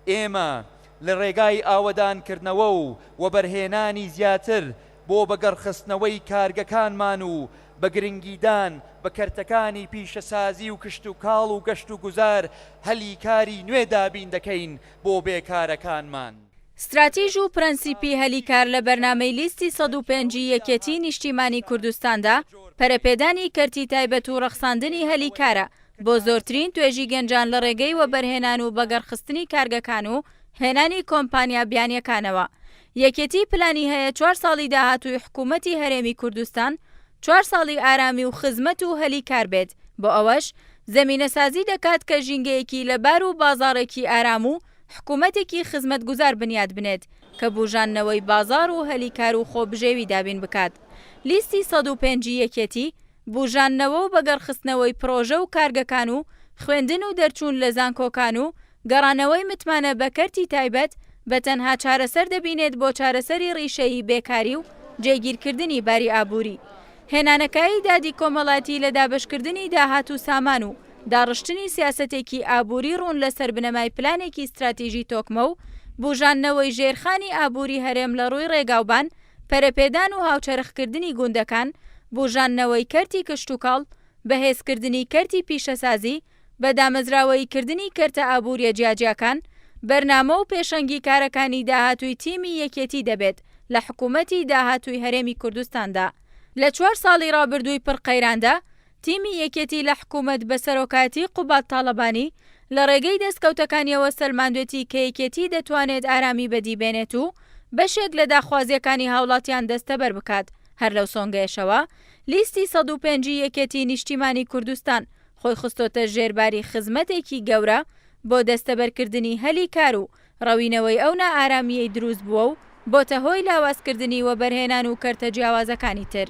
ئێمە لە ڕێگای ئاوەدانکردنەوە و وەبەرهێنانی زیاتر بۆ بەگەڕخستنەوەی کارگەکانمان و بە گرنگیدان بە کەرتەکانی پیشەسازی و کشتوکاڵ و گەشتوگوزار هەلی کاری نوێ دابین دەکەین بۆ بێکارەکانمان. ستراتیژ و پرەنسیپی هەلی کار لە بەرنامەی لیستی 105 ی یەکێتیی نیشتیمانی کوردستاندا، پەرەپێدانی کەرتی تایبەت و ڕەخساندنی هەلی کارە بۆ زۆرترین توێژی گەنجان لە ڕێگەی وەبەرهێنان و بەگەڕخستنی کارگەکان و هێنانی کۆمپانیا بیانیەکانەوە. یەکێتی پلانی هەیە چوار ساڵی داهاتووی حکوومەتی هەرێمی کوردستان چوار ساڵی ئارامی و خزمەت و هەلی کار بێت، بۆ ئەوەش زەمینەسازی دەکات کە ژینگەیەکی لەبار و بازاڕێکی ئارام و حکوومەتێکی خزمەتگوزار بنیات بنێت کە بوژاندنەوەی بازاڕ و هەلی کار و خۆبژێوی دابین بکات. لیستی 105 ی یەکێتی بوژاندنەوە و بەگەڕخستنەوەی پڕۆژە و کارگەکان و خوێندن و دەرچوون لە زانکۆکان و گەڕانەوەی متمانە بە کەرتی تایبەت بە تەنها چارەسەر دەبینێت بۆ چارەسەری ڕیشەیی بێکاری و جێگیرکردنی باری ئابووری. هێنانەکایەی دادی کۆمەڵاتی لە دابەشکردنی داهات و سامان و داڕشتنی سیاسەتێکی ئابووری ڕوون لەسەر بنەمای پلانێکی ستراتیژی تۆکمە و بوژاندنەوەی ژێرخانی ئابووری هەرێم لە ڕووی ڕێگاوبان پەرەپێدان و هاوچەرخکردنی گوندەکان، بوژاندنەوەی کەرتی کشتوکاڵ، بەهێزکردنی کەرتی پیشەسازی، بە دامەزراوەییکردنی کەرتە ئابوورییە جیاجیاکان، بەرنامە و پێشەنگی کارەکانی داهاتووی تیمی یەکێتی دەبێت لە حکوومەتی داهاتووی هەرێمی کوردستاندا. لە چوار ساڵی ڕابردووی پڕ قەیراندا، تیمی یەکێتی لە حکوومەت بە سەرۆکایەتی قوباد تاڵەبانی، لە ڕێگەی دەستکەوتەکانیەوە سەلماندوێتی کە یەکێتی دەتوانێت ئارامی بەدی بێنێت و بەشێک لە داخوازییەکانی هاوڵاتیان دەستەبەر بکات، هەر لەو سۆنگەیەشەوە لیستی 105 ی یەکێتی نیشتیمانی کوردستان خۆی خستۆتە ژێر باری خزمەتێکی گەورە بۆ دەستەبەرکردنی هەلی کار و ڕەوینەوەی ئەو نائارامییەی دروست بووە و بۆتە هۆی لاوازکردنی وەبەرهێنان و کەرتە جیاوازەکانی تر.